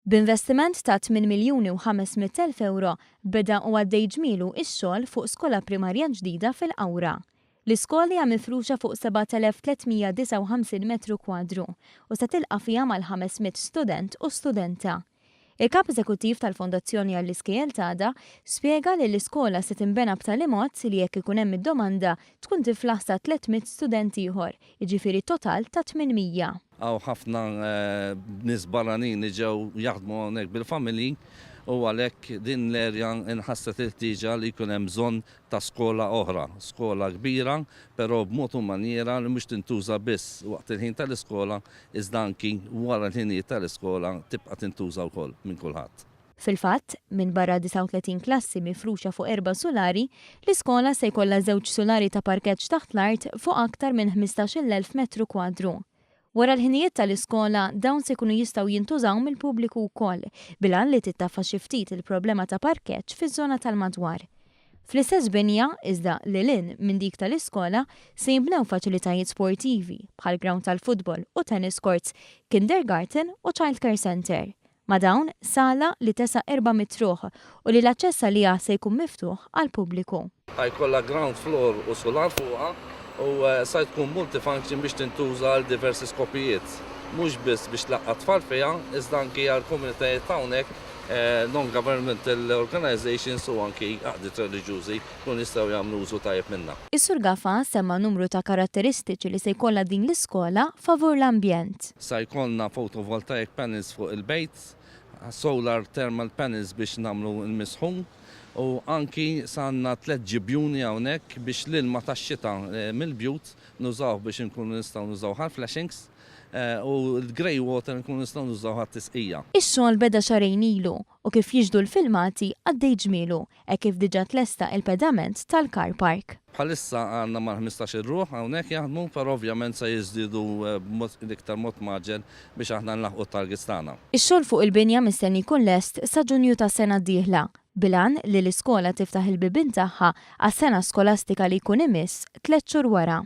B'investiment ta' 8 miljuni u 500 elf ewro beda u għaddej ġmielu x-xogħol fuq skola primarja ġdida fil-Qawra. L-iskola hija mifruxa fuq 7,359 metru kwadru u se tilqa' fiha mal-500 student u studenta. Il-Kap Eżekuttiv tal-Fondazzjoni għall-Iskejjel t'Għada spjega li l-iskola se tinbena b'tali mod li jekk ikun hemm id-domanda tkun tiflaħ sa 300 student ieħor, jiġifieri total ta' 800. Hawn ħafna nies barranin li ġew jaħdmu hawnhekk bil-familji u għalhekk din l-area nħasset il-ħtieġa li jkun hemm bżonn ta' skola oħra, skola kbira però b'mod u manjiera li mhux tintuża biss waqt il-ħin tal-iskola iżda anki wara l-ħinijiet tal-iskola tibqa' tintuża wkoll minn kulħadd. Fil-fatt, minbarra 39 klassi mifruxa fuq erba' sulari, l-iskola se jkollha żewġ sulari ta' parkeġġ taħt l-art fuq aktar minn 15,000 metru kwadru. Wara l-ħinijiet tal-iskola, dawn se jkunu jistgħu jintużaw mill-pubbliku wkoll, bil-għan li tittaffa xi ftit il-problema ta' parkeġġ fiż-żona tal-madwar. Fl-istess binja, iżda lil hinn minn dik tal-iskola, se jinbnew faċilitajiet sportivi, bħal grawnd tal-futbol u tennis courts, kindergarten u childcare centre. Ma' dawn, sala li tesa' 400 ruħ u li l-aċċess għaliha se jkun miftuħ għall-pubbliku. Ħa jkollha ground floor u sular fuqha u sa tkun multifunction biex tintuża għal diversi skopijiet. Mhux biss biex tlaqqa' t-tfal fiha, iżda anki għall-komunitajiet ta' hawnhekk, non-governmental organisations u anki għaqdiet reliġjużi jkunu jistgħu jagħmlu użu tajjeb minnha. Is-Sur Gafa semma numru ta' karatteristiċi li se jkollha din l-iskola favur l-ambjent. Sa jkollna photovoltaic panels fuq il-bejt, solar thermal panels biex nagħmlu l-misħun u anki sa għandna tlett ġibjuni hawnhekk biex l-ilma tax-xita mill-bjut nużawh biex inkunu nistgħu nużawh għall-flashings u l-grey water nkunu nistgħu nużawh għat-tisqija. Ix-xogħol beda xahrejn ilu u kif jixhdu l-filmati għaddej ġmielu hekk kif diġà tlesta il-pedament tal-car park. Bħalissa għandna mal-ħmistax-il ruħ hawnhekk jaħdmu, però ovvjament se jiżdiedu b'mod l-iktar mod mgħaġġel biex aħna nlaħħqu t-targets tagħna. Ix-xogħol fuq il-binja mistenni jkun lest sa Ġunju tas-sena d-dieħla, bil-għan li l-iskola tiftaħ il-bibien tagħha għas-sena skolastika li jkun imiss tlett xhur wara.